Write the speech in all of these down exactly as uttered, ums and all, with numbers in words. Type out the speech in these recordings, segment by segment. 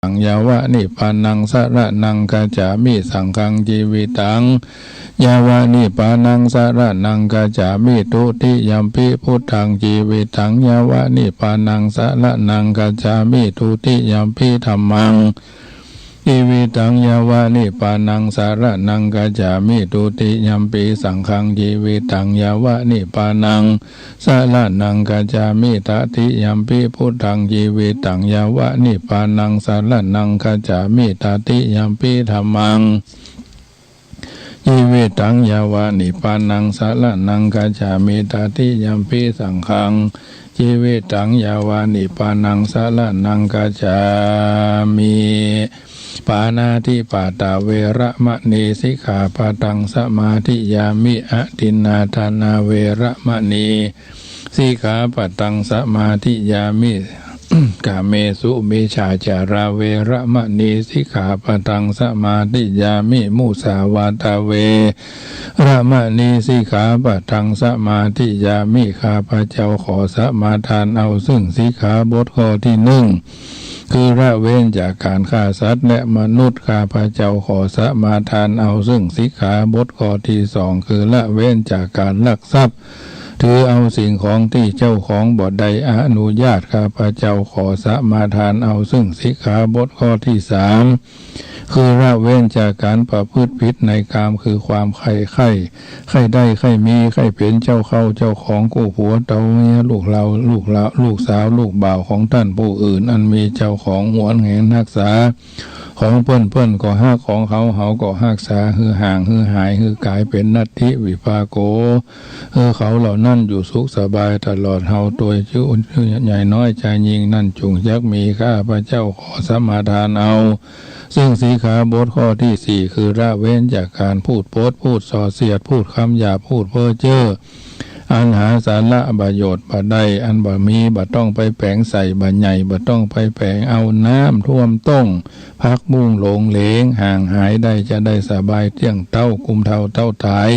ง ยาวะนิพพานัง สะระณัง คัจฉามิ สังฆัง จีวิตัง ยาวะนิพพานัง สะระณัง คัจฉามิ ทุติยัมปิ พุทธัง จีวิตัง ยาวะนิพพานัง สะระณัง คัจฉามิ ทุติยัมปิ ธัมมัง จีวิตัง ยาวะนิพพานัง สะระณัง คัจฉามิ ทุติยัมปิ สังฆัง จีวิตัง ยาวะนิพพานัง สะระณัง คัจฉามิ ตติยัมปิ พุทธัง จีวิตัง ยาวะนิพพานัง สะระณัง คัจฉามิ ตติยัมปิ ธัมมัง จีวิตัง ยาวะนิพพานัง สะระณัง คัจฉามิ ตติยัมปิ สังฆัง จีวิตัง ยาวะนิพพานัง สะระณัง คัจฉามิ ปาณาติปาตา เวระมะณี สิกขาปะตัง สมาธิยามิ อทินนาทานา เวระมะณี สิกขาปะตัง สมาธิยามิ กาเมสุมิจฉาจารา เวระมะณี สิกขาปะตัง สมาธิยามิ มุสาวาตา เวระมะณี สิกขาปะตัง สมาธิยามิ ข้าพเจ้าขอสมาทานเอาซึ่งสิกขาบทข้อตี้นึ่ง คือละเว้นจากก๋านฆ่าสัตว์และมนุษย์ ข้าพเจ้าขอสมาทานเอาซึ่งสิกขาบทข้อตี้สอง คือละเว้นจากก๋านลักทรัพย์ ถือเอาสิ่งของตี้เจ้าของบ่ได้อนุญาต ข้าพเจ้าขอสมาทานเอาซึ่งสิกขาบทข้อตี้สาม คือละเว้นจากก๋านประพฤติผิดในกาม คือความใคร่ใคร่ ใคร่ได้ ใคร่มี ใคร่เป๋นเจ้าเข้าเจ้าของ กู้ผัวเตาเมีย ลูกเหล่า ลูกเหล่า ลูกสาว ลูกบ่าวของต้านผู้อื่น อันมีเจ้าของหวงแหนฮักษา ของเปิ้น เปิ้นก็ฮักของเขา เฮาก็ฮักษา หื้อห่าง หื้อหาย หื้อก๋ายเป๋นนัตถิวิปาโก หื้อเขาเหล่านั้นอยู่สุขสบายตลอด เฮาตวยจุใหญ่น้อยจายยิ่งนั้นจุ่งจักมี ข้าพเจ้าขอสมาทานเอา ซึ่งสิกขาบทข้อตี้สี่ คือละเว้นจากก๋านพูดปด พูดส่อเสียด พูดกำหยาบ พูดเพ้อเจ้อ อันหาสาระประโยชน์บ่ได้ อันบ่มี บ่ต้องไปแป๋งใส่ บ่ใหญ่ บ่ต้องไปแป๋ง เอาน้ำท่วมต้ง ผักบุ้งหลงเหลง ห่างหายได้ จะได้สบายเตี้ยงเต๊า กุมเฒ่าเต้าต๋าย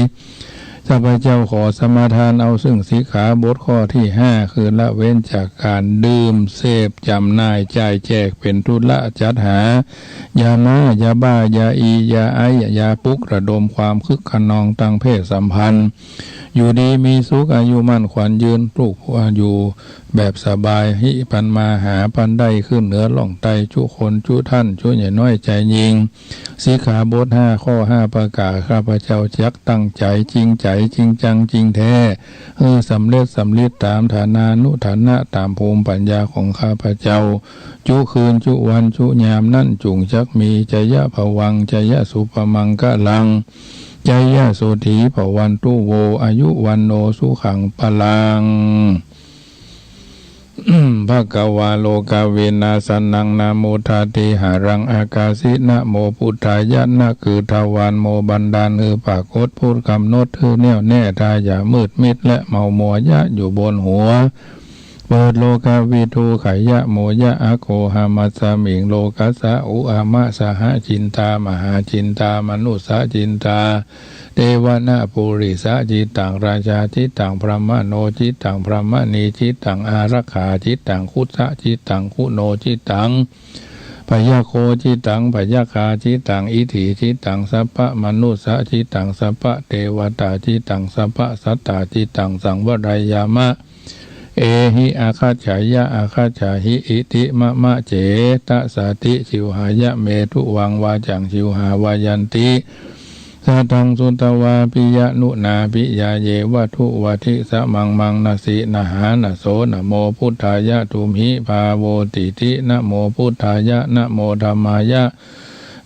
ข้าพเจ้าขอสมาทานเอาซึ่งสิกขาบทข้อตี้ห้า คือละเว้นจากก๋านดื่ม เสพ จ๋ำหน่าย จ่ายแจก เป๋นธุระจัดหา ยาม้า ยาบ้า ยาอี ยาไอซ์ ยาปลุกระดมความคึกคะนองตางเพศสัมพันธ์ อยู่ดีมีสุข อายุมั่นขวัญยืน ลูกผัวอยู่แบบสบาย ฮิปันมาหาปันได้ ขึ้นเหนือล่องใต้ จุคนจุท่าน จุใหญ่น้อยจายยิ่ง สิกขาบทห้าข้อห้าประก๋าร ข้าพเจ้าจักตั้งใจ๋ จริงใจ๋ จริงจัง จริงแท้ หื้อสำเร็จสำริดต๋ามฐานานุฐานะ ต๋ามภูมิปัญญาของข้าพเจ้า จุคืน จุวัน จุยามนั้นจุ่งจักมี จยะภวัง จยะสุภมังคลัง จยะโสฏฐีภวันตุ โว อายุ วัณโณ สุขัง พลัง ภะคะวา โลกาวินาศะนัง นะโมทาติหารัง อากาสิ นะโมพุทธายะ นะคือทวาร โมบันดาล หื้อปรากฏ พุทธกำหนด หื้อแน่วแน่ ถ้าอย่ามืดมิด และเมามัว ยะ อยู่บนหัว เปิด โลกาวิทูขายะ โมยะ อะโคหะมัสสะมิง โลกัสสะ อุอะมะสหะจินตา มหาจินตา มนุสสะจินตา เตวะนะปุริสะจิตตัง ราชาจิตตัง พรหมโณจิตตัง พรหมณีจิตตัง อารักขาจิตตัง คุสะจิตตัง คุโนจิตตัง พยัคโฆจิตตัง พยัคฆาจิตตัง อิฏฐิจิตตัง สัพพะมนุสสะจิตตัง สัพพะเตวะตาจิตตัง สัพพะสัตตาจิตตัง สังวะรายามะ เอหิ อาคัจฉายะ อาคัจฉาหิ อิติ มะมะ เจตะสะติ ชิวหายะ เม ทุวัง วาจัง ชิวหา วายันติ สะทัง สุตวา ปิยะนุนา ปิยา เยวะ ทุวะทิ สะมัง มัง นะสิ นะหา นะโส นะโมพุทธายะ ทุมหิ ภาโวติติ นะโมพุทธายะ นะโมธัมมายะ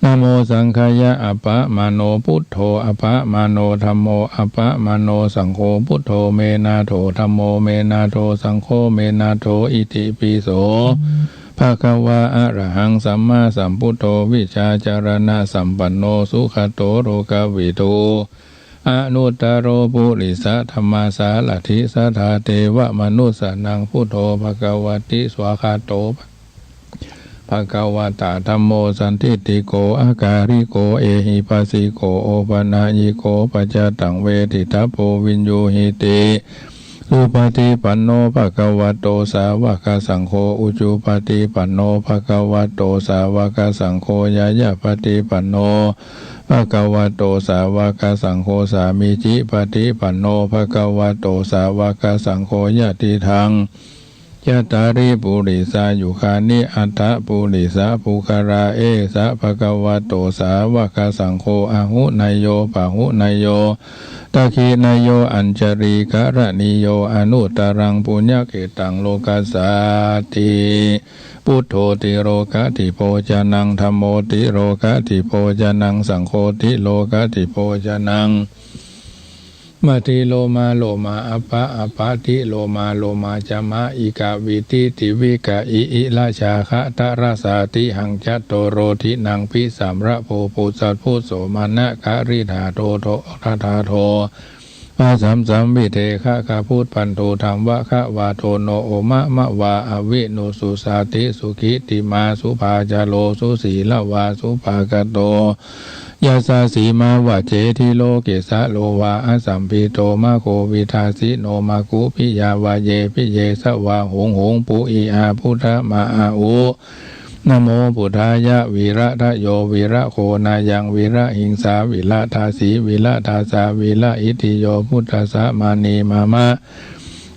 นะโมสังฆายะ อะปะมาโณ พุทโธ อะปะมาโณ ธัมโม อะปะมาโณ สังโฆ พุทโธ เม นาโถ ธัมโม เม นาโถ สังโฆ เม นาโถ อิติปิโส ภะคะวา อะระหัง สัมมาสัมพุทโธ วิชชาจารณะสัมปันโณ สุขะโต โลกะวิทู อนุตตะโร ปุริสะธัมมาสารถิ สัทธา เตวะมนุสสานัง พุทโธ ภะคะวะติ สวาคาโต ภะคะวะตะ ธัมโม สันทิฏฐิโก อะกาลิโก เอหิปัสสิโก โอปะนะยิโก ปัจจตัง เวทิตัพโพ วินยูหิติ สุปฏิปันโน ภะคะวะโต สาวกสังโฆ อุจุปฏิปันโน ภะคะวะโต สาวกสังโฆ ญาญาปฏิปันโน ภะคะวะโต สาวกสังโฆ สามีจิปฏิปันโน ภะคะวะโต สาวกสังโฆ ยะติทัง จัตตาริ ปุริสายุคานิ อัตถะ ปุริสะ ปุคคละ เอสะ ภะคะวะโต สาวกสังโฆ อาหุเนยโย ปะหุเนยโย ทักขิเนยโย อัญชลีกะระณีโย อนุตตรัง ปุญญะเขตตัง โลกัสสาติ พุทโธ ติโลกะติโพจนัง ธัมโม ติโลกะติโพจนัง สังโฆ ติโลกะติโพจนัง มะ ติโลมา โลมา อัปปะ อัปปะ ติโลมา โลมา จะมะ อิกะ วิติ ติวิกะ อิ อิละ ชาคะ ตะระสา ติหัง จะโตโร ทินัง ปิ สามระ ภู ปุสสะ พุ โสมะนะ กะริธา โท โทระธา โท พะ สัม สัม วิเทคะ คะ พุ ปัน ธุ ธัมมะ คะวา โท โน โอมะ มะ วา อวิ นุ สุสา ติ สุขิ ติมา สุภาจาโร สุสีละวา สุปากะโต ยัสสะ สีมา วะ เจ ทิโล เกสะ โลวา อสัมพิโต มะ โค วิทา สิโน มะ กุ ปิยา วะ เย ปิ เยสะ วา หุง หุง ปุ อิ อา พุทธะ มะ อา อุ นะโม พุทธายะ วีระทะโย วีระโค นายัง วีระหิงสา วีระทาสี วีระทาสา วีระอิทธิโย พุทธัสสะ มา นี มะ มะ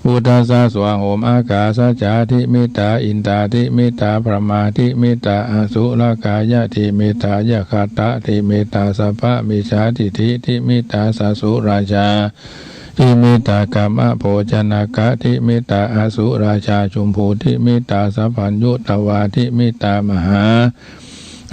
พุทธัสสะ สวา โหม อากาสะจา ทิมิตา อินทา ทิมิตา พรหมา ทิมิตา อสุรกายะ ทิมิตา ยักขะตะ ทิมิตา สัพพะ มิจฉาทิฏฐิ ทิมิตา สะสุราชา ทิมิตา กามะ โภชนกะ ทิมิตา อสุราชา ชุมพู ทิมิตา สัพพัญญุตวา ทิมิตา มหา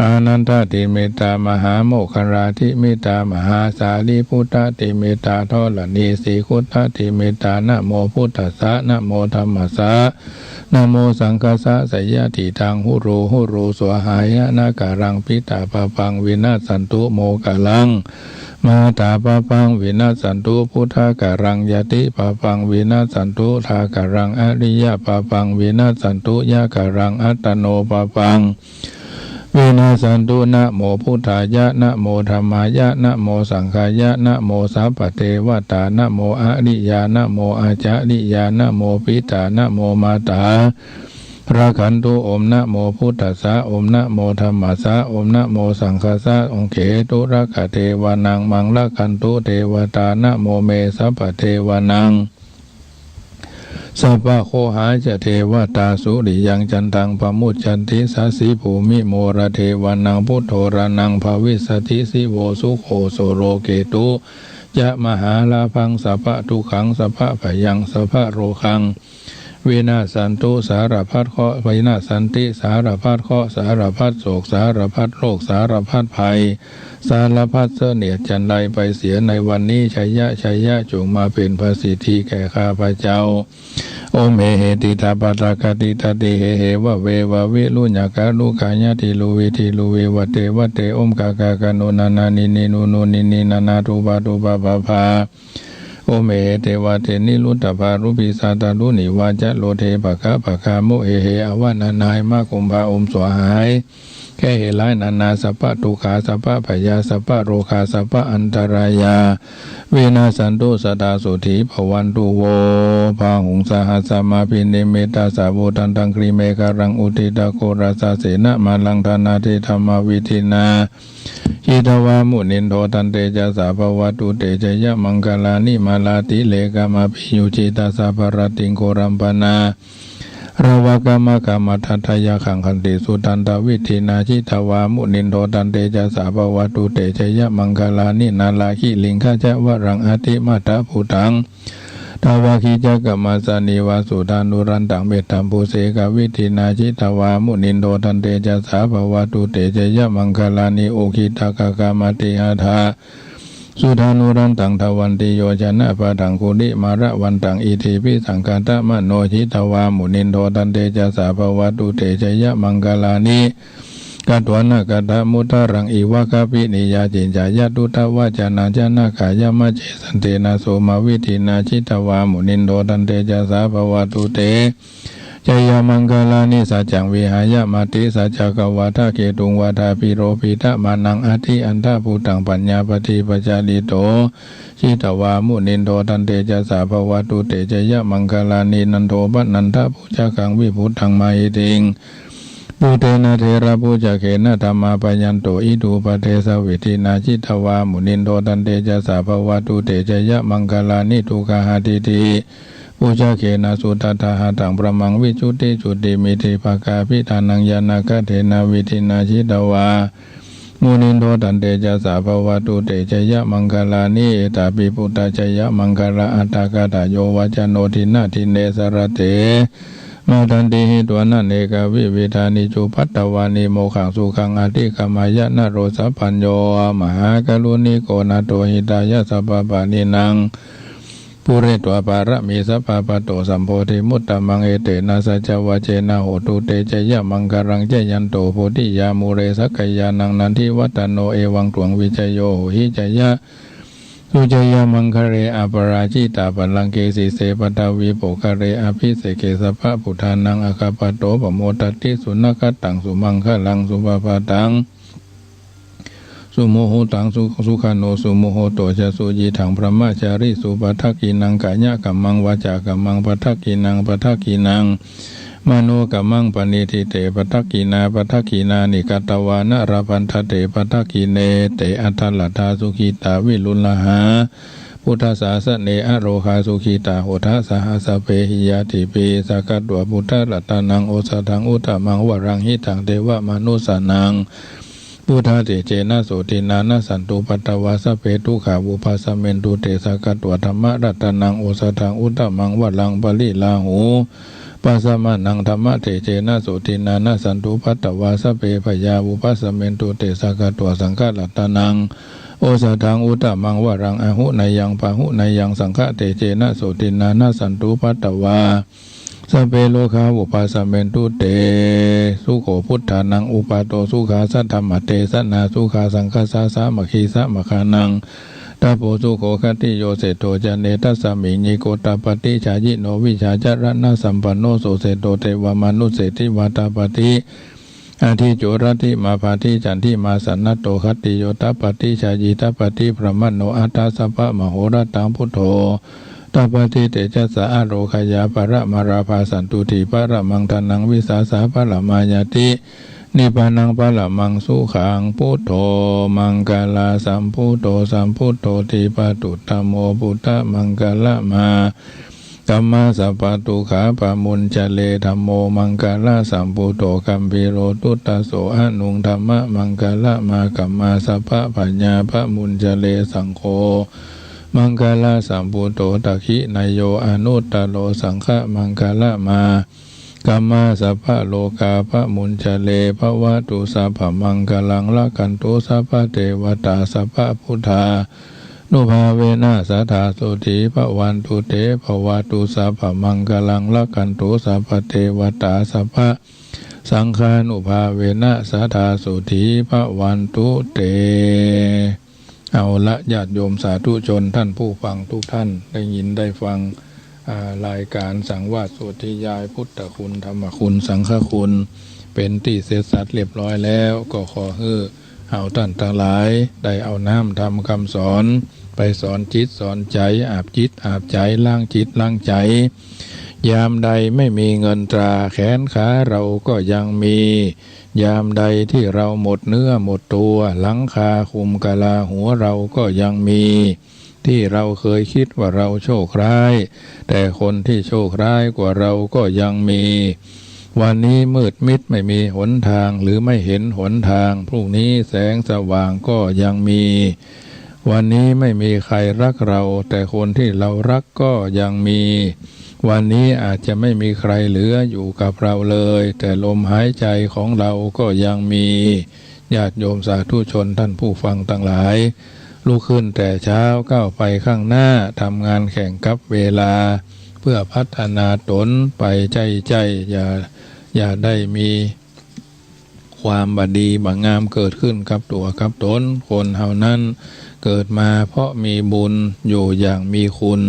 อานันทะ ทิมิตา มหาโมคคัลลา ทิมิตา มหาสารีปุตตะ ทิมิตา ธรณีสี คุตตะ ทิมิตา นะโม พุทธัสสะ นะโม ธัมมัสสะ นะโม สังฆัสสะ สะยะทิฏฐัง หุรู หุรู สวาหายะ นะกะรัง ปิตา ปาปัง วินัสสันตุ โมคคัลลัง มาตา ปาปัง วินัสสันตุ พุทธะกะรัง ญาติ ปาปัง วินัสสันตุ ทากะรัง อริยะ ปาปัง วินัสสันตุ ยะกะรัง อัตตโน ปาปัง วินัสสันตุ นะโม พุทธายะ นะโม ธัมมายะ นะโม สังฆายะ นะโม สัพพะเทวะตา นะโม อริยา นะโม อาจาริยา นะโม ปิตา นะโม มาตา รักขันตุ โอม นะโม พุทธัสสะ โอม นะโม ธัมมัสสะ โอม นะโม สังฆัสสะ โอเคตุ รักขะเทวานัง มัง รักขันตุ เทวะตา นะโม เม สัพพะเทวานัง สัพพะโคหาจะ เทวะตา สุริยัง จันทัง ปะมุจจันติ สะสี ภูมิ โมระ เทวานัง พุทโธ รนัง ภะวิสสะติ สิโว สุโข โสโร เกตุ จะ มหาลาภัง สัพพะทุกขัง สัพพะภะยัง สัพพะโรคัง วินาสสันตุ สารพัดเคราะห์ วินาสสันติ สารพัดเคราะห์ สารพัดโศก สารพัดโรค สารพัดภัย สารพัดเสนียดจัญไรไปเสียในวันนี้ ชยะ ชยะ จงมาเป็นพระสิทธิแก่ข้าพเจ้า โอม เห เห ติ ทะ ปะ ทะ กะ ติ ทะ ติ เห เห วะ เว วะ วิรุญญะ กะ รุ ขะ ยะ ทิ รุ วิ ทิ รุ วิ วะ เต วะ เต โอม กะ กะ กะ โน นะ นะ นิ นิ นุ นุ นิ นิ นะ นะ ทุ ปะ ทุ ปะ ภะ ภา โอม เห เห เต วะ เต นิรุตตะ ภา รุ ปิ สา ตะ รุ นิ วา จะ โล เท ปะ คะ ปะ คา มุ เห เห อวะ นะ นาย มะ กุมภา โอม สวาหาย แก้เหตุร้ายนานา สัพพะทุกขา สัพพะพยา สัพพะโรคา สัพพะอันตรายา วินาสสันตุ สะทา โสฏฐี ภะวันตุ โว พาหุง สะหัสสะ มา ภินิมมิตตะ สะ วุฒันตัง กรี เมขะลัง อุทธิตะ โครัสสะ เสนะ มาลัง ธนา เท ธัมมา วิธินา ยิตวา มุนินโท ตัน เตจะสสะ ภะวะตุ เต จะยะมังคะลานิ มาลา ติเลกะ มะ ภิยุญญิตะ สะ พะระติง โครัม ปะนา ระวะกะ มะ คะ มะ ทัตถะ ยะขัง ขันติ สุทันตะ วิธินา ยิตวา มุนินโท ตัน เตจะสสะ ภะวะตุ เต จะยะมังคะลานิ นาลา คิลิงขะ จะ วะรัง อะติมัตถะ ปุตถัง ทวะ คิจจะ กะ มะ สะ นี วะ สุทานุรันตัง เมตตะ ปุเสกะ วิธินา ยิตวา มุนินโท ตัน เตจะสสะ ภะวะตุ เต จะยะมังคะลานิ อุกขิตตะ กะ กะ มะ ติหะทะ สุทานุรันตัง ทะวันติ โยจะนะ ปะทัง กุลิมาละวันตัง อิทธิภิสังขะทะ มะโน ยิตวา มุนินโท ตัน เตจะสสะ ภะวะตุ เต จะยะมังคะลานิ กัตวานะ กัตถะ มุตตะรัง อิวะ กะปินิยา จินจายะ ตุตตะ วะจะนะ จะนะกายะ มะ เจสันเตนะ โสมะ วิธินา ยิตวา มุนินโท ตัน เตจะสสะ ภะวะตุ เต จยมังคลานิ สัจจังวิหายมติ สัจจกวาทะเกตุงวาทาภิโรพิธมานัง อติอันธะภูตัง ปัญญาปฏิปจาริโต จิตวามุนินโท ตันเตจสา ภะวะตุเต จยมังคลานิ นันโทปนันทะภูจกัง วิภูตังมหิติง ปุเตนะเถระภูจเกนะ ธรรมาปะยันโต อิทูปเตสะวิธินา จิตวามุนินโท ตันเตจสา ภะวะตุเต จยมังคลานิ ดูกหาติติ ภูจเกนะ สุทัฏฐาหะตัง พระมัง วิจุติจุติมิทธิภะกาภิธานัง ญาณะกะเถนะ วิธินา จิตวา มุนินโท ตันเตจสา ภะวะตุเต จยมังคลานิ เอตาปิปุตตะจยมังคละอัตถะกะถา โยวัจจโน ทินนาทิเนสะระเต มะทันติ หิตวานะเนกะวิวิธานิ จุปัฏฐวานิ โมกขังสุขัง อธิกะมะยะ นะโร สัพพัญโญ มหากรุณิโก นาโถ หิตายะ สัพพะปาณินัง ปูเรตวา ปาระมี สัพพะ ปะโต สัมโพธิมุตตะมัง เอเตนะ สัจจวะเจนะ โหตุเต จยมังคลัง จยันโต โพธิยา มูเล สักกะยานัง นันทิวัตตะโน เอวัง ตวง วิจโย โหหิ จยะ สุจยมังคเล อปะราจิตาปะลังเก สีเส ปะทะวีโปคะเล อะภิเสเก สัพพะปุทธานัง อะคะปะโต ปะโมดะติ สุนะคะตัง สุมังคลัง สุปะพาตัง สุมุหุตัง สุ สุขะโน สุมุหุโต จะ สุยิทัง พระมะจาริสุ ปะทักขิณัง กายะกัมมัง วาจากัมมัง ปะทักขิณัง ปะทักขิณัง มโนกัมมัง ปะณิทิเต ปะทักขิณา ปะทักขิณานิ กัตตวานะ ละพันทะเต ปะทักขิเณ เต อัตถะละทา สุขิตา วิรุฬหา พุทธสาสะเน อโรคา สุขิตา โหทะสะ หะ สัพเพหิ ญาติปิ สักขะตวา พุทธะรัตะนัง โอสะถัง อุตตะมัง วะรัง หิตัง เตวะมะนุสสานัง พุทธะเตเจนะ โสตินนา นะสันตุ ปัตตวา สัพเพ ทุกขา วุปัสสะเมนตุ เต สักขะตวา ธัมมะรัตะนัง โอสะถัง อุตตะมัง วะรัง ปะริลาหู ปัสสะมะนัง ธัมมะเตเจนะ โสตินนา นะสันตุ ปัตตวา สัพเพ พยา วุปัสสะเมนตุ เต สักขะตวา สังฆะรัตะนัง โอสะถัง อุตตะมัง วะรัง อะหุเนยัง ปะหุเนยัง สังฆะเตเจนะ โสตินนา นะสันตุ ปัตตวา สัพเพ โรคา วุปัสสะเมนตุ เต สุโข พุทธานัง อุปาโท สุขา สัทธะมะ เตสะนา สุขา สังฆัสสะ สามัคคี สะมะคานัง ตะโพ สุโข ขัตติโย เศรษฐโท จะเนตัสสะ มิงญิโก ตะปะติ ชายิโน วิชาจะระณะสัมปันโน โส เศรษฐโท เตวะมะนุสเส ทิวา ตะปะติ อะธิโจ รัตถิมา พาทิ จันทิมา สะนะโต ขัตติโย ตะปะติ ชายี ตะปะติ พระมะโน อัตถะ สัพพะมะโหรตัง พุทโธ ตะปะติ เตจะสสะ อะโรคยา ปะระมาราภา สันตุถี ปะระมัง ธนัง วิสาสะ ปะระมาญาติ นิปปานัง ปะระมัง สุขัง พุทโธ มังคะลาสัมพุทโธ สัมพุทโธ ทีปะตุตตะโม พุทธะมังคะละมา ธัมมา สัพพะทุกขา ปะมุญจะเล ธัมโม มังคะลาสัมพุทโธ กัมภีโร ทุตตะโส อะนุง ธัมมะมังคะละมา ธัมมา สัพพะพะยา ปะมุญจะเล สังโฆ มังคะลาสัมพุทโธ ทักขินายโย อะนุตตะโร สังฆะมังคะละมา ธัมมา สัพพะโลกา ปะมุญจะเล ภะวะตุ สัพพะมังคะลัง รักขันตุ สัพพะเตวะตา สัพพะพุทธานุภาเวนะ สะทา โสธี ภะวันตุ เต ภะวะตุ สัพพะมังคะลัง รักขันตุ สัพพะเตวะตา สัพพะสังฆานุภาเวนะ สะทา โสธี ภะวันตุ เต เอาละ ญาติโยมสาธุชนท่านผู้ฟังทุกท่าน ได้ยินได้ฟัง อ่า รายการสังวาสสวดนิยายพุทธคุณ ธรรมคุณ สังฆคุณ เป๋นตี้เสร็จสัดเรียบร้อยแล้ว ก็ขอหื้อเฮาต้านตังหลาย ได้เอาน้ำธรรมกำสอน ไปสอนจิตสอนใจ๋ อาบจิตอาบใจ๋ ล้างจิตล้างใจ๋ ยามใดไม่มีเงินตรา แขนขาเราก็ยังมี ยามใดที่เราหมดเนื้อหมดตัว หลังคาคลุมกะลาหัวเราก็ยังมี ที่เราเคยคิดว่าเราโชคร้าย แต่คนที่โชคร้ายกว่าเราก็ยังมี วันนี้มืดมิดไม่มีหนทาง หรือไม่เห็นหนทาง พรุ่งนี้แสงสว่างก็ยังมี วันนี้ไม่มีใครรักเรา แต่คนที่เรารักก็ยังมี วันนี้อาจจะไม่มีใครเหลืออยู่กับเราเลย แต่ลมหายใจของเราก็ยังมี ญาติโยมสาธุชนท่านผู้ฟังตังหลาย ลุกขึ้นแต่เช้าก้าวไปข้างหน้า ทำงานแข่งกับเวลา เพื่อพัฒนาตนไปใจ้ๆ อย่า อย่าได้มีค ความบ่ดีบ่งามเกิดขึ้นกับตั๋วกับต๋น คนเฮานั้นเกิดมาเพราะมีบุญ อยู่อย่างมีคุณ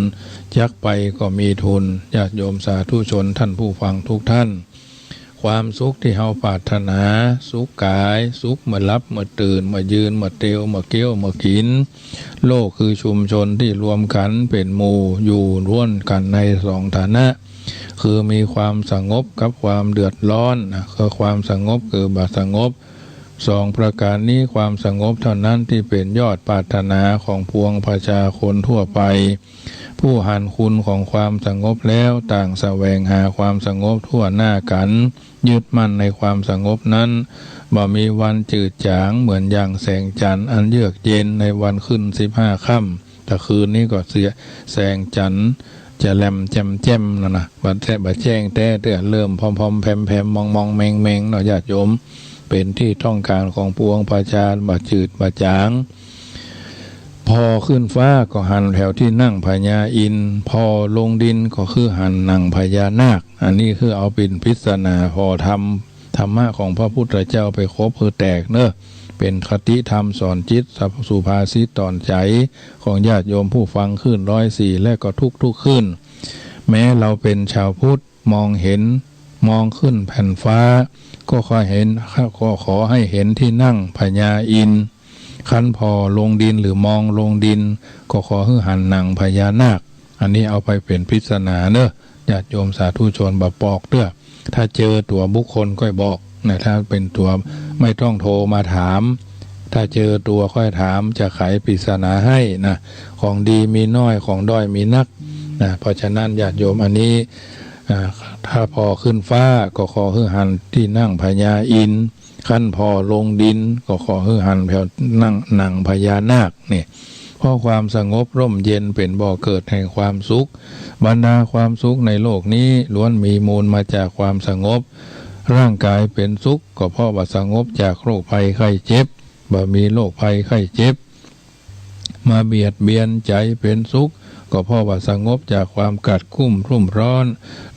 จักไปก็มีทุน ญาติโยมสาธุชนท่านผู้ฟังทุกท่าน ความสุขตี้เฮาปรารถนา สุขก๋าย สุขเมื่อหลับ เมื่อตื่น เมื่อยืน เมื่อเตียว เมื่อเคี้ยว เมื่อกิ๋น โลกคือชุมชนตี้รวมกั๋นเป๋นหมู่ อยู่ร่วมกั๋นในสองฐานะ คือมีความสงบกับความเดือดร้อนนะ คือความสงบคือบ่สงบ สองประก๋านนี้ ความสงบเต้านั้นตี้เป๋นยอดปรารถนาของปวงประชาคนทั่วไป ผู้หันคุณของความสงบแล้ว ต่างแสวงหาความสงบทั่วหน้ากั๋น ยึดมั่นในความสงบนั้น บ่มีวันจืดจ๋าง เหมือนอย่างแสงจั๋นทร์อันเยือกเย็นในวันขึ้นสิบห้าค่ำ ตะคืนนี้ก็เสีย แสงจั๋นทร์จะแหลมแจ่มแจ้มแล้วนะ บ่แจ้ง บ่แจ้งแต๊เตื้อ เริ่มผ่อมๆ แผ่มๆ มองๆ แมงๆ เนาะ ญาติโยม เป๋นตี้ต้องก๋านของปวงประชา บ่จืดบ่จ๋าง ผ่อขึ้นฟ้าก็หันแผวตี้นั่งพญาอินทร์ ผ่อลงดินก็คือหันหนังพญานาค อันนี้คือเอาเป๋นปริศนา ผ่อธรรม ธรรมะของพระพุทธเจ้าไปครบหื้อแตกเนาะ เป๋นคติธรรมสอนจิต สุภาษิตสอนใจ๋ของญาติโยมผู้ฟังคลื่นร้อยสี่ และก็ทุกๆ คลื่น แม้เฮาเป๋นชาวพุทธ มองเห็น มองขึ้นแผ่นฟ้า ก็ขอเห็น ก็ขอหื้อหันตี้นั่งพญาอินทร์ คันผ่อลงดินหรือมองลงดิน ก็ขอหื้อหันหนังพญานาค อันนี้เอาไปเป๋นปริศนาเนาะ ญาติโยมสาธุชนบ่ปอกเตื้อ ถ้าเจอตั๋วบุคคลค่อยบอกนะ ถ้าเป๋นตั๋วไม่ต้องโทรมาถาม ถ้าเจอตั๋วค่อยถาม จะไขปริศนาให้นะ ของดีมีน้อย ของด้อยมีนักนะ เพราะฉะนั้นญาติโยม อันนี้ อ่า ถ้าผ่อขึ้นฟ้าก็ขอหื้อหันตี้นั่งพญาอินทร์ คันผ่อลงดินก็ขอหื้อหันแผวนั่งหนังพญานาค นี่ เพราะความสงบร่มเย็นเป๋นบ่อเกิดแห่งความสุข บรรดาความสุขในโลกนี้ล้วนมีมูลมาจากความสงบ ร่างก๋ายเป๋นสุขก็เพราะว่าสงบจากโรคภัยไข้เจ็บ บ่มีโรคภัยไข้เจ็บมาเบียดเบียน ใจ๋เป๋นสุข ก็เพราะว่าสงบจากความกัดกุ้มรุ่มร้อน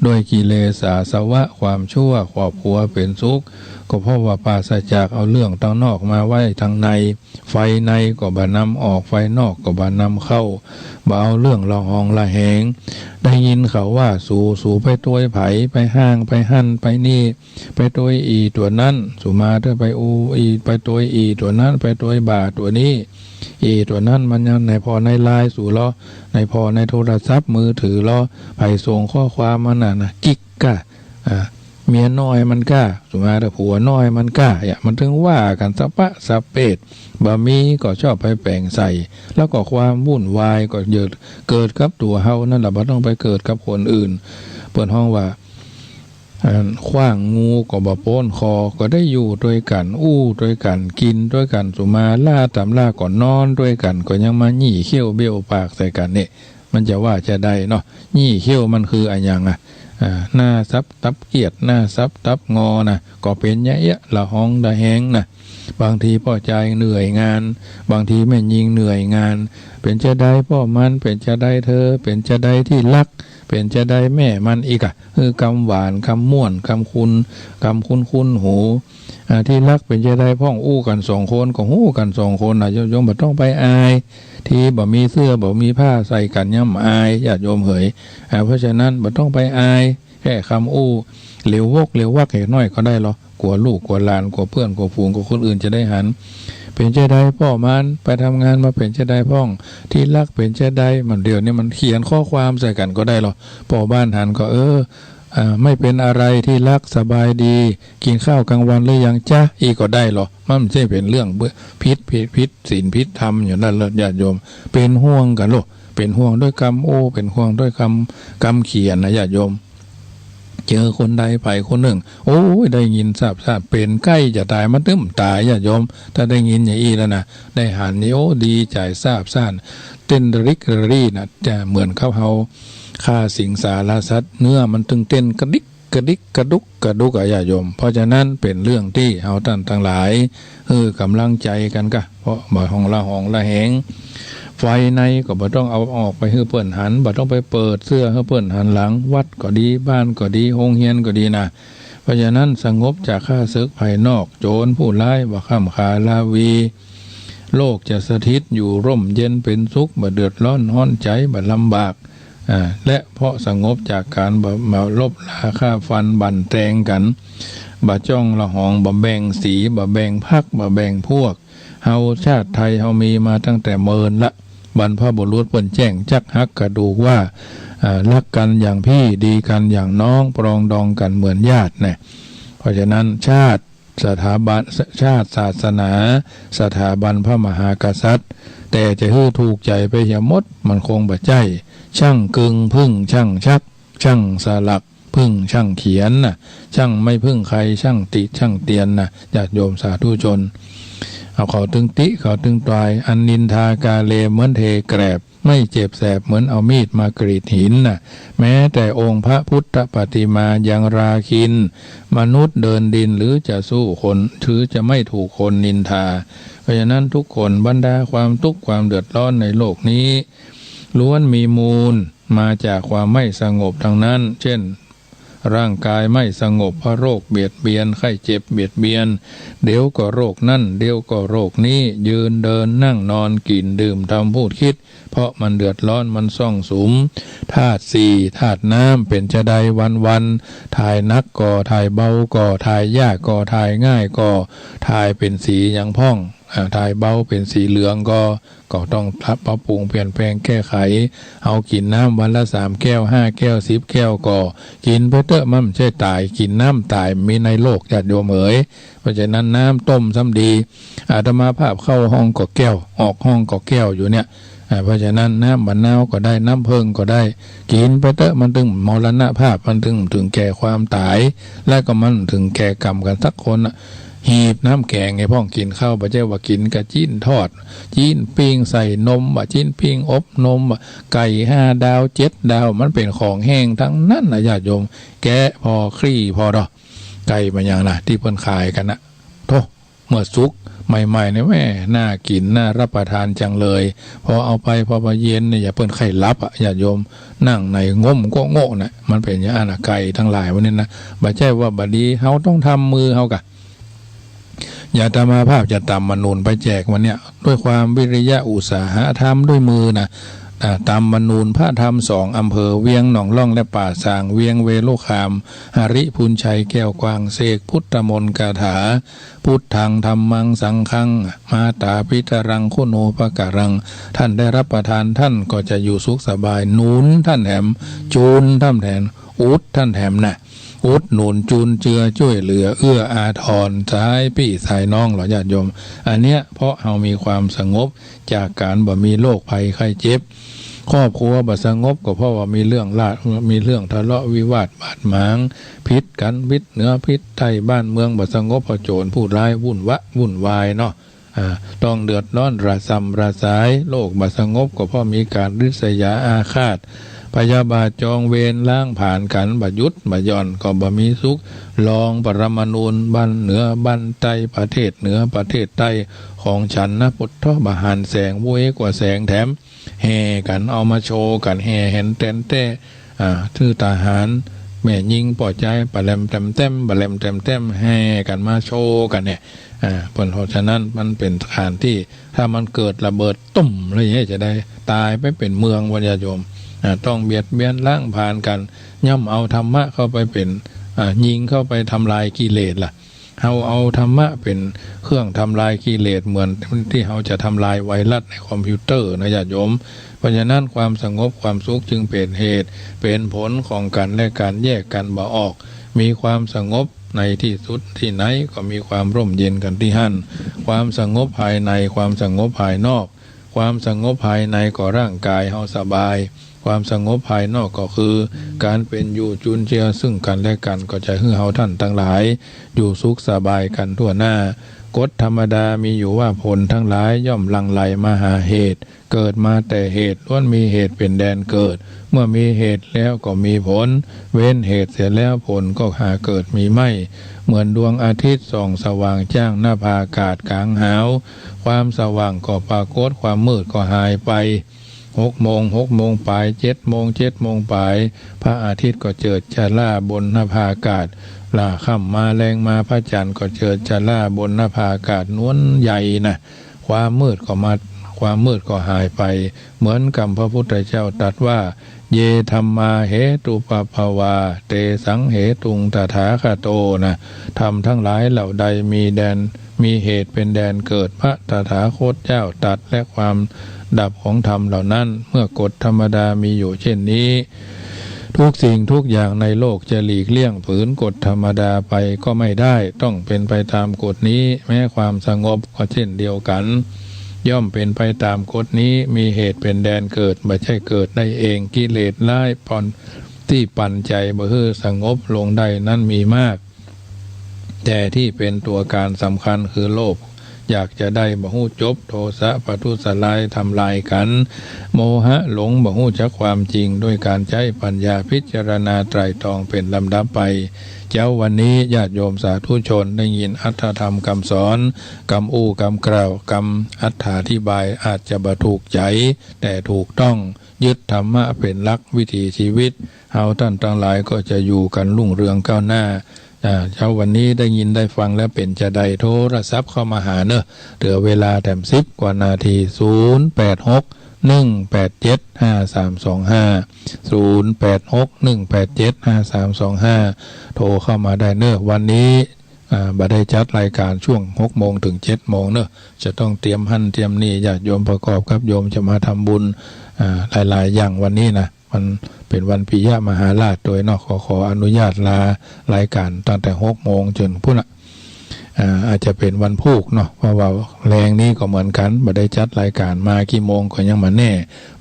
ด้วยกิเลสอาสวะความชั่ว ครอบครัวเป๋นสุข ก็เพราะว่าปราศจากเอาเรื่องตางนอกมาไว้ตางใน ภายในก็บ่นำออก ภายนอกก็บ่นำเข้า บ่เอาเรื่องละหองละแหง ได้ยินเขาว่าสู สูไปตวยใผ ไปห้าง ไปหั้น ไปนี่ ไปตวยอี่ตั๋วนั้น สูมาเตื้อ ไปอู้อี่ ไปตวยอี่ตั๋วนั้น ไปตวยบ่าตั๋วนี้ อี่ตั๋วนั้นมันยังในผ่อในไลน์สูลอ ในผ่อในโทรศัพท์มือถือลอ ใผส่งข้อความมานั่นนะ กิ๊กก้า อ่า เมียน้อยมันก้า สูมาเตื้อ ผัวน้อยมันก้า เนี่ย มันถึงว่ากั๋นสะปะสะเปด บ่มีก็ชอบไปแป๋งใส่ แล้วก็ความวุ่นวายก็เกิด เกิดกับตั๋วเฮานั่นแหละ บ่ต้องไปเกิดกับคนอื่น เปิ้นฮ้องว่า อันขว้างงูก็บ่ป๊นคอ ก็ได้อยู่ตวยกั๋น อู้ตวยกั๋น กิ๋นตวยกั๋น สุมา ล่าต๋ำล่าก็นอนตวยกั๋น ก็ยังมาหยี่เขี้ยวเบ้ยวปากใส่กั๋นนี่ มันจะว่าจาใดเนาะ หยี่เขี้ยวมันคืออะหยังอะ อ่า หน้าสับตับเกียด หน้าสับตับงอนะ ก็เป๋นอย่างเอี้ย ละหองละแหงนะ บางทีป้อจายเหนื่อยงาน บางทีแม่ญิงเหนื่อยงาน เป๋นจาใดป้อมัน เป๋นจาใดเธอ เป๋นจาใดตี้ฮัก เป๋นจาใดแม่มันอีกอะ เออ กำหวาน กำม่วน กำคุ้น กำคุ้นๆ หู อ่า ตี้ฮักเป๋นจาใดพ่อง อู้กั๋นสองคน ก็ฮู้กั๋นสองคนนะ โยม โยมบ่ต้องไปอาย ตี้บ่มีเสื้อ บ่มีผ้าใส่กั๋นยังบ่อาย ญาติโยมเหย อ่า เพราะฉะนั้นบ่ต้องไปอาย แค่กำอู้ เหลียววกเหลียววักเหียน้อยก็ได้ลอ กั๋วลูกกั๋วหลาน กั๋วเปื้อนกั๋วฝูง กั๋วคนอื่นจะได้หัน เป๋นจาใดป้อมัน ไปทำงานมาเป๋นจาใดพ่อง ตี้ฮักเป๋นจาใด มันเดี๋ยวนี้มันเขียนข้อความใส่กั๋นก็ได้ลอ ป้อบ้านหันก็ เออ อ่า ไม่เป็นอะไรตี้ฮัก สบายดี กิ๋นข้าวกลางวันหรือยังจ๊ะ อี้ก็ได้ลอ มันบ่ใจ้เป๋นเรื่องผิด ผิด ผิดศีลผิดธรรมอย่างนั้นลอ ญาติโยม เป๋นห่วงกั๋นลอ เป๋นห่วงตวยกำอู้ เป๋นห่วงตวยกำ กำเขียนนะ ญาติโยม เจอคนใดไปคนนึ่ง โอ้ย ได้ยินซาบๆ เป๋นใก้จะต๋าย มันตึงต๋าย ญาติโยม ถ้าได้ยินอย่างอี้แล้วนะ ได้หันนี่ โอ้ ดีใจ๋ซาบซ่าน เต้นระริกระรีนะ จะเหมือนกับเฮาฆ่าสิงสารสัตว์ เนื้อมันตึงเต้นกระดิกกระดิก กระดุกกระดุกอะ ญาติโยม เพราะฉะนั้นเป๋นเรื่องตี้เฮาต้านตังหลาย เออ หื้อกำลังใจ๋กั๋นก้า เพราะบ่หองละหองละแหง ภายในก็บ่ต้องเอาออกไปหื้อเปิ้นหัน บ่ต้องไปเปิดเสื้อหื้อเปิ้นหันหลัง วัดก็ดี บ้านก็ดี โฮงเฮียนก็ดีนะ เพราะฉะนั้นสงบจากข้าศึกภายนอก โจรผู้ร้ายบ่ค่ำขาราวี โลกจะสถิตอยู่ร่มเย็นเป็นสุข บ่เดือดร้อนฮ้อนใจ๋ บ่ลำบาก อ่า และเพราะสงบจากการบ่ บ่ลบราฆ่าฟันบั่นแตงกั๋น บ่จ้องละหอง บ่แบ่งสี บ่แบ่งพรรค บ่แบ่งพวก เฮาชาติไทยเฮามีมาตั้งแต่เมินละ บรรพบุรุษเปิ้นแจ้งจั๊กหักกระดูกว่า อ่า ฮักกั๋นอย่างพี่ ดีกั๋นอย่างน้อง ปรองดองกั๋นเหมือนญาติแน่ เพราะฉะนั้นชาติ สถาบัน ชาติ ศาสนา สถาบันพระมหากษัตริย์ แต่จะหื้อถูกใจ๋ไปเหียหมด มันคงบ่ใจ้ ช่างกึงผึ้งช่างชัก ช่างสลักผึ้งช่างเขียนน่ะ ช่างไม่ผึ้งใคร ช่างติช่างเตียนน่ะ ญาติโยมสาธุชน เอาเขาตึงติ เขาตึงตวาย อันนินทากาเลเหมือนเทแกรบ ไม่เจ็บแสบเหมือนเอามีดมากรีดหินน่ะ แม้แต่องค์พระพุทธปฏิมายังราคิน มนุษย์เดินดินหรือจะสู้คน หรือจะไม่ถูกคนนินทา เพราะฉะนั้นทุกคน บรรดาความทุกข์ความเดือดร้อนในโลกนี้ ล้วนมีมูลมาจากความไม่สงบทั้งนั้น เช่น ร่างกายไม่สงบเพราะโรคเบียดเบียน ไข้เจ็บเบียดเบียน เดี๋ยวก็โรคนั่น เดี๋ยวก็โรคนี้ ยืนเดินนั่งนอน กิ๋นดื่มทำพูดคิด เพราะมันเดือดร้อน มันซ่องสุม ธาตุสี่ ธาตุน้ำ เป๋นจาใดวันๆ ถ่ายหนักก่อ ถ่ายเบาก่อ ถ่ายยากก่อ ถ่ายง่ายก่อ ถ่ายเป๋นสีหยังพ่อง อ่า ถ่ายเบาเป๋นสีเหลืองก่อ ก็ต้องปรับปรุงเปลี่ยนแปลงแก้ไข เอากิ๋นน้ำวันละสามแก้ว ห้าแก้ว สิบแก้วก่อ กิ๋นไปเต๊อะ มันบ่ใจ้ต๋าย กิ๋นน้ำต๋ายมีในโลก ญาติโยมเหย เพราะฉะนั้นน้ำต้มซ้ำดี อาตมาภาพเข้าห้องก็แก้ว ออกห้องก็แก้วอยู่เนี่ย อ่า เพราะฉะนั้นน้ำมะนาวก็ได้ น้ำเผิ้งก็ได้ กิ๋นไปเต๊อะ มันตึงมรณภาพ มันตึง ถึงแก่ความต๋าย และก็มันถึงแก่กรรมกั๋นสักคนน่ะ หีบน้ำแกงไงพ่อง กิ๋นข้าว บ่ใจ้ว่ากิ๋นกับจิ๊นทอด จิ๊นปิ้งใส่นม บ่าจิ๊นปิ้งอบนม บ่าไก่ห้าดาวเจ็ดดาว มันเป๋นของแห้งทั้งนั้นน่ะ ญาติโยม แกะผ่อ คลี่ผ่อเนาะ ไก่บ่าหยังน่ะ ตี้เปิ้นขายกั๋นน่ะ โธ่ เมื่อสุกใหม่ๆ เนี่ย แหม น่ากิ๋น น่ารับประทานจังเลย พอเอาไป พอ พอเย็นเนี่ย เปิ้นใค่หลับอะ ญาติโยม นั่งในง่มโก๊ะโง่ะน่ะ มันเป๋นอย่างอั้นน่ะ ไก่ตังหลายวันนี้นะ บ่ใจ้ว่าบ่ดี เฮาต้องทำมือเฮากะ อาตมาภาพจะตำมะนูนไปแจกวันเนี้ย ด้วยความวิริยะอุตสาหะ ทำด้วยมือนะ อ่า ตำมะนูนพระธรรมสองอำเภอ เวียงหนองล่องและป่าซาง เวียงเวลุคาม หริภุญชัยแก้วกว้าง เสกพุทธมนต์คาถา พุทธัง ธัมมัง สังฆัง มาตาปิตรัง คุณูปการัง ท่านได้รับประทาน ท่านก็จะอยู่สุขสบาย หนุนท่านแถม จูนท่านแถม อุดท่านแถมนะ อุดหนุนจุนเจือจ้วยเหลือ เอื้ออาทร สายปี้สายน้องเหล่าญาติโยม อันเนี้ยเพราะเฮามีความสงบจากการบ่มีโรคภัยไข้เจ็บ ครอบครัวบ่สงบก็เพราะว่ามีเรื่องลา มีเรื่องทะเลาะวิวาทบาดหมาง ผิดกั๋นผิดเหนือผิดใต้ บ้านเมืองบ่สงบเพราะโจรผู้ร้ายวุ่นวะวุ่นวายเนาะ อ่า ต้องเดือดร้อนระส่ำระสาย โลกบ่สงบก็เพราะมีก๋านริษยาอาฆาต พยาบาทจองเวรล้างผลาญกั๋น บ่หยุดบ่หย่อนก็บ่มีสุข ลองปรมาณูบ้านเหนือบ้านใต้ ประเทศเหนือประเทศใต้ ของฉันนะ พุทธะบ่หันแสง โวยกว่าแสงแถม แห่กั๋นเอามาโชว์กั๋น แห่แหนแต๋นแต๊ อ่า ถือทหาร แม่ญิงป้อจาย ปะแหลมแตมแต้ม ปะแหลมแตมแต้ม แห่กั๋นมาโชว์กั๋นเนี่ย อ่า เพราะฉะนั้นมันเป๋นก๋านตี้ ถ้ามันเกิดระเบิดตุ้มอะไรอย่างเงี้ย จะได้ต๋ายไปเป๋นเมือง ว่าญาติโยม อ่า ต้องเบียดเบียนล้างผลาญกั๋น ย่อมเอาธรรมะเข้าไปเป๋น อ่า ยิงเข้าไปทำลายกิเลสล่ะ เฮาเอาธรรมะเป๋นเครื่องทำลายกิเลส เหมือนตี้เฮาจะทำลายไวรัสในคอมพิวเตอร์นะญาติโยม เพราะฉะนั้นความสงบความสุขจึงเป๋นเหตุ เป๋นผลของกั๋นและกั๋น แยกกั๋นบ่ออก มีความสงบในตี้สุดตี้ไหนก็มีความร่มเย็นกั๋นตี้หั้น ความสงบภายใน ความสงบภายนอก ความสงบภายในก็ร่างกายเฮาสบาย ความสงบภายนอกก็คือก๋านเป๋นอยู่จุนเจือซึ่งกั๋นและกั๋น ก็จะหื้อเฮาต้านตังหลายอยู่สุขสบายกั๋นทั่วหน้า กฎธรรมดามีอยู่ว่าผลทั้งหลายย่อมหลั่งไหลมาหาเหตุ เกิดมาแต่เหตุ ล้วนมีเหตุเป๋นแดนเกิด เมื่อมีเหตุแล้วก็มีผล เว้นเหตุเสียแล้วผลก็หาเกิดมีไม่ เหมือนดวงอาทิตย์ส่องสว่างจ้างนภาอากาศก๋างหาว ความสว่างก็ปรากฏ ความมืดก็หายไป หกโมง หกโมงปาย เจ็ดโมง เจ็ดโมงปาย พระอาทิตย์ก็เจิดจ้าบนนภาอากาศ ล่าค่ำมาแลงมา พระจันทร์ก็เจิดจ้าล่าบนนภาอากาศนวลใหญ่นะ ความมืดก็มา ความมืดก็หายไป เหมือนกับพระพุทธเจ้าตรัสว่า เย ธัมมา เหตุปะภะวา เต สัง เหตุง ตถาคโต นะ ธรรมทั้งหลายเหล่าใดมีแดน มีเหตุเป็นแดนเกิด พระตถาคตเจ้าตรัส และความดับของธรรมเหล่านั้น เมื่อกฎธรรมดามีอยู่เช่นนี้ ทุกสิ่งทุกอย่างในโลกจะหลีกเลี่ยงฝืนกฎธรรมดาไปก็ไม่ได้ ต้องเป็นไปตามกฎนี้ แม้ความสงบก็เช่นเดียวกัน ย่อมเป็นไปตามกฎนี้ มีเหตุเป็นแดนเกิด บ่ใจ้เกิดได้เอง กิเลสร้ายปอน ตี้ปันใจ๋บ่หื้อสงบลงได้นั้นมีมาก แต่ที่เป็นตัวการสำคัญคือโลภ อยากจะได้บ่ฮู้จบ โทสะประทุษร้ายทำลายกั๋น โมหะหลงบ่ฮู้จักความจริง ด้วยการใจ๊ปัญญาพิจารณาไตร่ตรองเป็นลำดับไป เจ๊าวันนี้ญาติโยมสาธุชนได้ยินอรรถธรรมกำสอน กำอู้กำกล่าว กำอรรถาธิบาย อาจจะบ่ถูกใจ๋ แต่ถูกต้อง ยึดธรรมะเป๋นหลักวิถีชีวิต เฮาต้านตังหลายก็จะอยู่กั๋นรุ่งเรืองก้าวหน้า อ่า เจ๊าวันนี้ได้ยินได้ฟังแล้วเป๋นจาใด โทรศัพท์เข้ามาหาเน่อ เหลือเวลาแถมสิบกว่านาที ศูนย์แปดหก หนึ่งแปดเจ็ด ห้าสามสองห้า ศูนย์แปดหก หนึ่งแปดเจ็ด ห้าสามสองห้า โทรเข้ามาได้เน่อ วันนี้ อ่า บ่ได้จัดรายการช่วงหกโมงเถิงเจ็ดโมงเน่อ จะต้องเตรียมหั้นเตรียมนี่ ญาติโยมประกอบกับโยมจะมาทำบุญ อ่า หลายๆ อย่างวันนี้นะ มันเป๋นวันปิยมหาราชตวยเนาะ ขอ ขออนุญาตลารายการตั้งแต่หกโมงจ๋นปู๊นละ อ่า อาจจะเป๋นวันพูกเนาะ เพราะว่าแลงนี้ก็เหมือนกั๋น บ่ได้จัดรายการ มากี่โมงก็ยังบ่แน่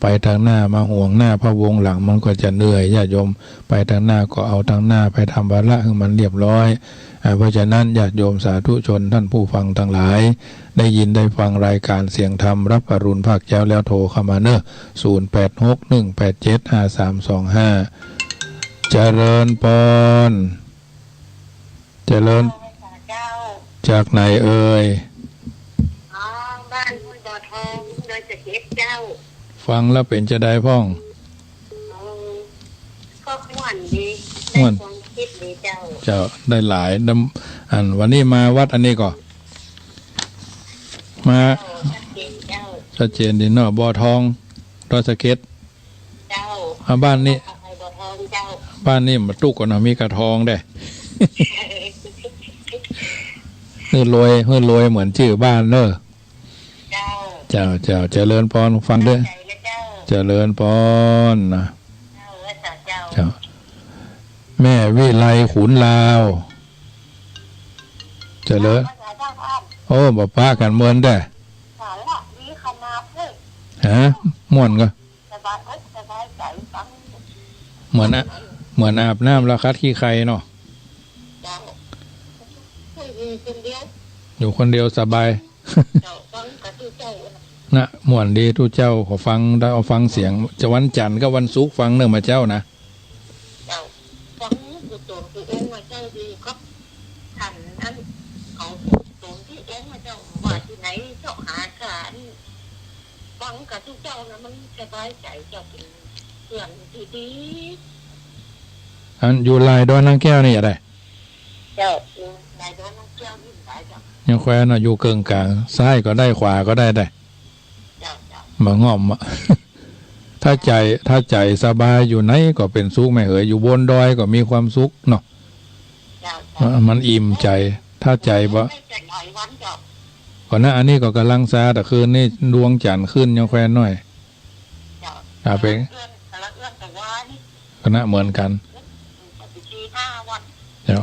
ไปตางหน้ามาห่วงหน้าพะวงหลังมันก็จะเหนื่อย ญาติโยม ไปตางหน้าก็เอาตางหน้า ไปทำวาระหื้อมันเรียบร้อย อ่า เพราะฉะนั้นญาติโยมสาธุชนต้านผู้ฟังตังหลาย ได้ยินได้ฟังรายการเสียงธรรมรับอรุณภาคเจ๊าแล้วโทรเข้ามาเน่อ ศูนย์แปดหก หนึ่งแปดเจ็ด ห้าสามสองห้า เจริญปอน เจริญ เจ้า จากไหนเอ่ย อ๋อ บ้านห้วยบ่อทอง ดอยสะเก็ดเจ้า ฟังแล้วเป๋นจาใดพ่อง อ๋อ ก็ม่วนดี ม่วน ได้ความคิดดีเจ้า เจ้า ได้หลาย ดำ อันวันนี้มาวัดอันนี้ก่อ มา เจ้า ชัดเจนเจ้า ชัดเจนดีเนาะ บ่อทอง ดอยสะเก็ด เจ้า อ่า บ้านนี้ ห้วยบ่อทองเจ้า บ้านนี้บ่ตุ๊กก่อเนาะ มีกระทองแด้ หื้อรวย หื้อรวยเหมือนจื้อบ้านเน่อ เจ้า เจ้า เจ้า เจริญปอน ฟังเน่อ ใจนะเจ้า เจริญปอนนะ เจ้า เจ้า เจ้า แม่วิไลขุนลาว เจริญ ภาษาบ้านอ้อม โอ้ บ่ปะกั๋นเมินแด้ สาระดีขนาดเลย ฮะ ม่วนก่อ สบายอกสบายใจ๋ฟัง เหมือนอะ เหมือนอาบน้ำแล้วขัดขี้ใคเนาะ เจ้า อยู่คนเดียว อยู่คนเดียวสบาย เจ้า ฟังกับตุ๊เจ้า นะ ม่วนดีตุ๊เจ้า ขอฟังได้ เอาฟังเสียง จะวันจันทร์กับวันศุกร์ฟังเน่อมาเจ้านะ เจ้า ฟังอยู่ตรงตี้องค์มาเจ้าดีก็ ท่านอันเขาตรงตี้องค์มาเจ้าว่าตี้ไหนเจ้าหาการฟังกับตุ๊เจ้านะ มันสบายใจ๋เจ้า เป๋นเรื่องตี้ดี อันอยู่ลายดอยนางแก้วนี่จะได้ เจ้า อยู่ลายดอยนางแก้วนี่ได้เจ้า ยังแควนเนาะ อยู่เกิ่งก๋าง ซ้ายก็ได้ ขวาก็ได้ ได้ เจ้า เจ้า บ่ง่อมอะ ถ้าใจ๋ ถ้าใจ๋สบายอยู่ไหนก็เป๋นสุขแม่เหย อยู่บนดอยก็มีความสุขเนาะ เจ้า เจ้า มันอิ่มใจ๋ ถ้าใจ๋บ่ ไม่เจ็ดร้อยวันเจ้า ก่อนนะ อันนี้ก็ก๋ำลังซา แต่คืนนี้ดวงจันทร์ขึ้นยังแควนหน้อย เจ้า อ่า เป๋น เอื้อน แต่ละเอื้อนแต่ว่านี่ ก่อนนะ เหมือนกั๋น สี่ห้าวัน เจ้า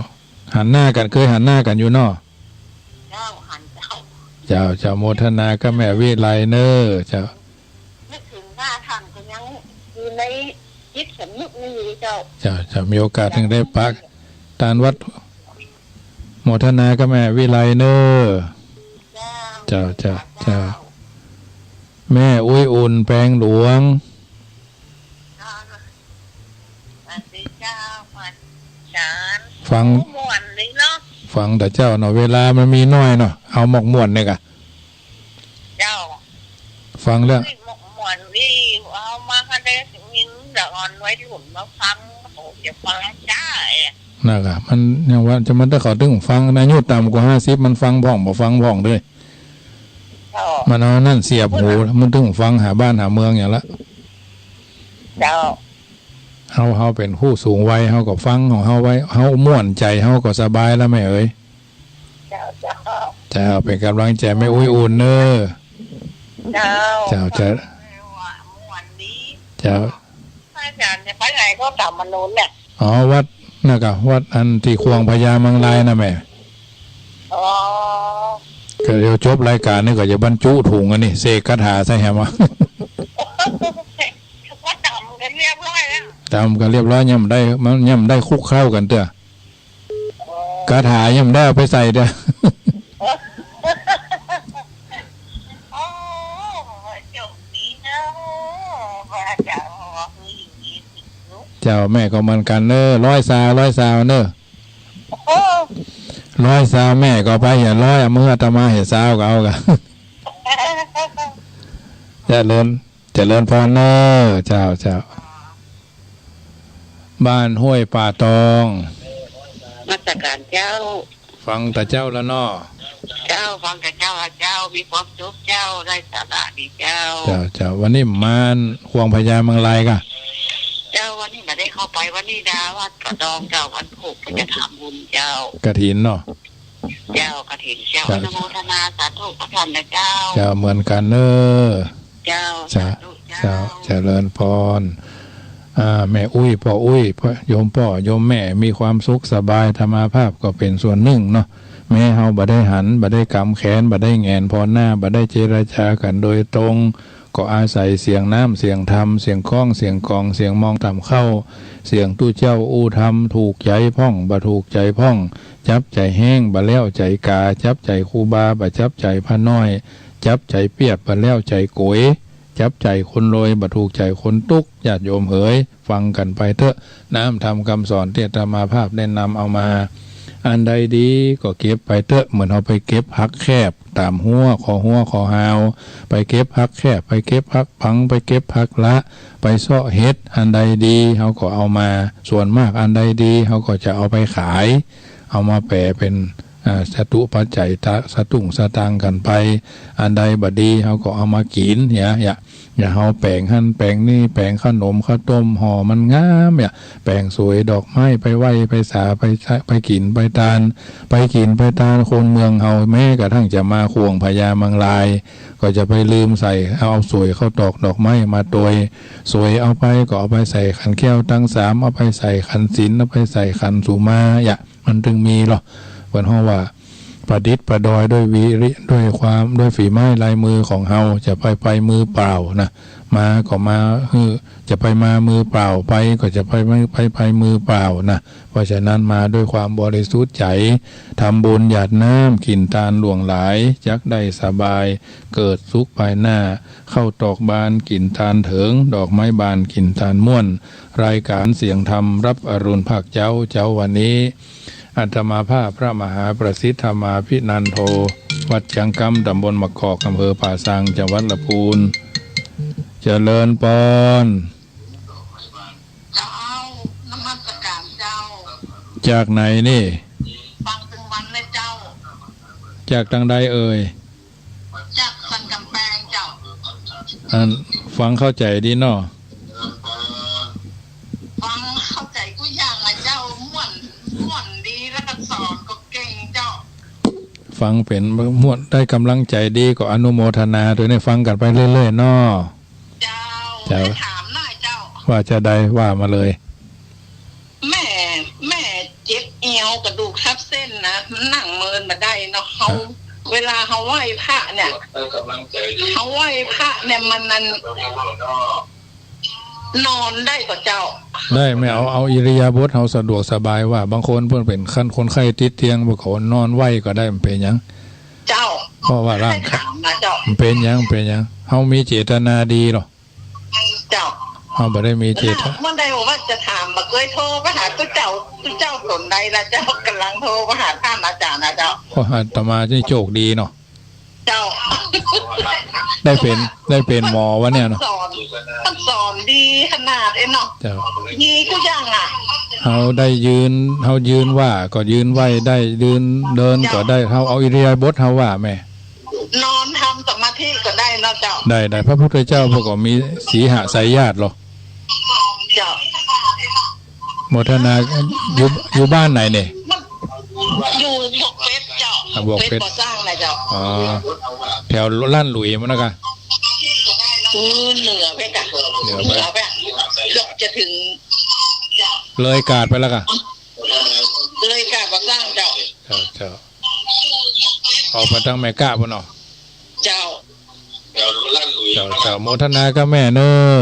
หันหน้ากั๋น เคยหันหน้ากั๋นอยู่เนาะ เจ้า หันเจ้า เจ้า เจ้า โมทนากับแม่วิไลเน่อ เจ้า นึกถึงหน้าท่านก็ยังอยู่ในจิตสำนึกนี้อยู่เจ้า เจ้า เจ้า มีโอกาสถึงได้ปะ ตานวัด โมทนากับแม่วิไลเน่อ เจ้า เจ้า เจ้า เจ้า แม่อุ๊ยอุ่นแปงหลวง สวัสดีเจ้า อาจ๋ารย์ ฟัง โอ้ ม่วนดีเนาะ ฟังแต่เจ้าเนาะ เวลามันมีน้อยเนาะ เอาหมกม่วนนี่ก่ะ เจ้า ฟังแล้ว เฮ้ย ม่วนดี เอามาก็ได้ยินแต่อ่อนวัยรุ่นมาฟัง โอ้ จะฟังจ้าเอ๋ นั่นกะ มันยังว่าจะ มันถ้าเขาตึงฟัง อายุต่ำกว่าห้าสิบ มันฟังพ่องบ่ฟังพ่องเด้อ เจ้า มันเอานั่นเสียบหู มันตึงฟังหาบ้านหาเมืองอย่างละ เจ้า เฮา เฮาเป๋นผู้สูงวัย เฮาก็ฟังของเฮาไว้ เฮาม่วนใจ๋ เฮาก็สบายแล้วแม่เอ๋ย เจ้า เจ้า เจ้า เป๋นก๋ำลังใจ๋แม่อุ๊ยอุ่นเน้อ เจ้า เจ้า เจ้า ม่วนดี เจ้า อาจ๋ารย์จะไปไหนก็ต๋ามมโนเนี่ย อ๋อ วัดนั่นกะ วัดอันตี้ข่วงพญามังรายน่ะแม่ อ๋อ ก็เดี๋ยวจบรายก๋านนี่ก็จะบรรจุถุงอันนี้ เสกคาถาใส่แหมวะ ก็ต๋ามกั๋นเรียบร้อยแล้ว ต๋ามกั๋นเรียบร้อย ยังบ่ได้ มันยังบ่ได้คลุกเคล้ากั๋นเตื้อ อ๋อ คาถายังบ่ได้เอาไปใส่เตื้อ โอ้ โชคดีเนาะ ว่าเจ้า เจ้า แม่ก็เหมือนกั๋นเน้อ ร้อยซาว ร้อยซาวเน้อ โอ้ ร้อยซาว แม่ก็ไปเหียร้อย เอามืออาตมาเหียซาวก็เอากะ เจริญ เจริญพรเน้อ เจ้า เจ้า บ้านห้วยป่าตอง นมัสก๋านเจ้า ฟังตะเจ้าแล้วเนาะ เจ้า ฟังตะเจ้าแล้วเจ้า มีความสุขเจ้า ได้สาระดีเจ้า เจ้า เจ้า วันนี้มาข่วงพญามังรายกะ เจ้า วันนี้บ่ได้เข้าไป วันนี้ดาวัดป่าตองเจ้า วันพูกก็จะทำบุญเจ้า กฐินเนาะ เจ้า กฐินเจ้า เจ้า อนุโมทนาสาธุกับท่านนะเจ้า เจ้า เหมือนกั๋นเน้อ เจ้า สา สาธุเจ้า เจ้า เจริญพร อ่า แม่อุ๊ย ป้ออุ๊ย ป้อ โยมป้อ โยมแม่ มีความสุขสบาย ธรรมาภาพก็เป๋นส่วนนึ่งเนาะ แม้เฮาบ่ได้หัน บ่ได้กำแขน บ่ได้แหงนผ่อหน้า บ่ได้เจรจากั๋นโดยตรง ก็อาศัยเสียงน้ำ เสียงธรรม เสียงก้อง เสียงกอง เสียงมองต่ำเข้า เสียงตุ๊เจ้าอู้ธรรม ถูกใจ๋พ่อง บ่ถูกใจ๋พ่อง จับใจ๋แฮ้ง บ่แล้วใจ๋กา จับใจ๋ครูบา บ่จับใจ๋พระน้อย จับใจ๋เปียบ บ่แล้วใจ๋โก๋ย จับใจ๋คนรวย บ่ถูกใจ๋คนตุ๊กข์ ญาติโยมเหย ฟังกั๋นไปเต๊อะ น้ำธรรมกำสอนตี้อาตมาภาพได้นำเอามา อันใดดีก็เก็บไปเต๊อะ เหมือนเฮาไปเก็บผักแคบต๋ามฮั้ว ขอฮั้วขอฮาว ไปเก็บผักแคบ ไปเก็บผักปัง ไปเก็บผักละ ไปเซาะเห็ด อันใดดีเฮาก็เอามา ส่วนมากอันใดดีเฮาก็จะเอาไปขาย เอามาแป๋เป๋น อ่า จตุปัจจัยตะ สตุ้งสตางค์กั๋นไป อันใดบ่ดีเฮาก็เอามากิ๋น เนี่ย เนี่ย เนี่ย เฮาแป๋งหั้นแป๋งนี่ แป๋งขนมข้าวต้ม ห่อมันงาม เนี่ย แป๋งสวย ดอกไม้ ไปไหว้ ไปสา ไปใช้ ไปกิ๋น ไปตาน ไปกิ๋น ไปตาน คนเมืองเฮา แม้กระทั่งจะมาข่วงพญามังราย ก็จะไปลืมใส่ เอา เอาสวยข้าวตอกดอกไม้มาตวย สวยเอาไปก็เอาไปใส่ขันแก้วตังสาม เอาไปใส่ขันศีล เอาไปใส่ขันสุมา เนี่ย มันตึงมีลอ เปิ้นฮ้องว่าประดิษฐ์ประดอยด้วยวิริ ด้วยความ ด้วยฝีไม้ลายมือของเฮา จะไปไปมือเปล่านะ มาก็มาหื้อ จะไปมามือเปล่า ไปก็จะไป ไป ไป ไปมือเปล่านะ เพราะฉะนั้นมาด้วยความบริสุทธิ์ใจ๋ ทำบุญหยาดน้ำ กิ๋นตานหลวงหลาย จักได้สบาย เกิดสุขภายหน้า ข้าวตอกบาน กิ๋นตานเถิง ดอกไม้บาน กิ๋นตานม่วน รายการเสียงธรรมรับอรุณภาคเจ๊า เจ๊าวันนี้ อาตมาภาพพระมหาประสิทธิ์ธรรมาภินันโท วัดจังกำ ตำบลมะกอก อำเภอป่าซาง จังหวัดลำพูน เจริญปอน เจ้า นมัสการเจ้า จากไหนนี่ ฟังตึงวันเลยเจ้า จากตางใดเอ่ย จากสันกำแปงเจ้า อัน ฟังเข้าใจ๋ดีเนาะ ฟังเข้าใจ๋กู้อย่างนะเจ้า ม่วน ม่วนดี แล้วก็สอนก็เก่งเจ้า ฟังเป๋นม่วน ได้ก๋ำลังใจ๋ดี ก็อนุโมทนาตวย ได้ฟังกั๋นไปเรื่อยๆ เนาะ เจ้า เจ้า ได้ถามหน่อยเจ้า ว่าจะใด ว่ามาเลย แม่ แม่เจ็บเอว กระดูกทับเส้นนะ นั่งเมินบ่ได้เนาะ เฮา เวลาเฮาไหว้พระเนี่ย เฮาไหว้พระเนี่ย มันนั่น นอนได้ก่อเจ้า ได้ แม่เอา เอาอิริยาบถเฮาสะดวกสบายว่า บางคนเปิ้นเป๋นขั้นคนไข้ติดเตียง บ่าเขานอนไหว้ก็ได้ มันเป๋นหยัง เจ้า เพราะว่าร่างกาย ได้ถามนะเจ้า มันเป๋นหยัง มันเป๋นหยัง เฮามีเจตนาดีลอ เจ้า เฮาบ่ได้มีเจตนา เมื่อใดว่าจะถาม บ่เกยโทรไปหาตุ๊เจ้า ตุ๊เจ้าต๋นใดละเจ้า ก๋ำลังโทรไปหาต้านอาจ๋ารย์นะเจ้า เพราะอาตมานี่โจคดีเนาะ เจ้า ได้เป๋น ได้เป๋นหมอวะเนี่ยเนาะ สอน สอนดีขนาดเอ้ยเนาะ เจ้า ดีกู้อย่างอะ เฮาได้ยืน เฮายืนว่าก็ยืนไหว้ได้ ยืนเดินก็ได้ เฮาเอาอิริยาบถเฮาว่าแม่ นอนทำสมาธิก็ได้เนาะเจ้า ได้ ได้ พระพุทธเจ้าเปิ้นก็มีสีหไสยญาติเหรอ เจ้า โมทนา อยู่ อยู่บ้านไหนเนี่ย อยู่บวกเป็ดเจ้า อ่ะ บวกเป็ด บวกเป็ดก่อสร้างนะเจ้า อ๋อ แถวล้านหลุยส์มันนะกะ อืม เหนือไปกะ เหนือไป เหนือไป เกือบจะถึง เลยกาดไปแล้วกะ เลยกาดก่อสร้างเจ้า เจ้า เจ้า ออกไปตางแม่ก๊ะปู้นเนาะ เจ้า เจ้า เจ้า โมทนากับแม่เน้อ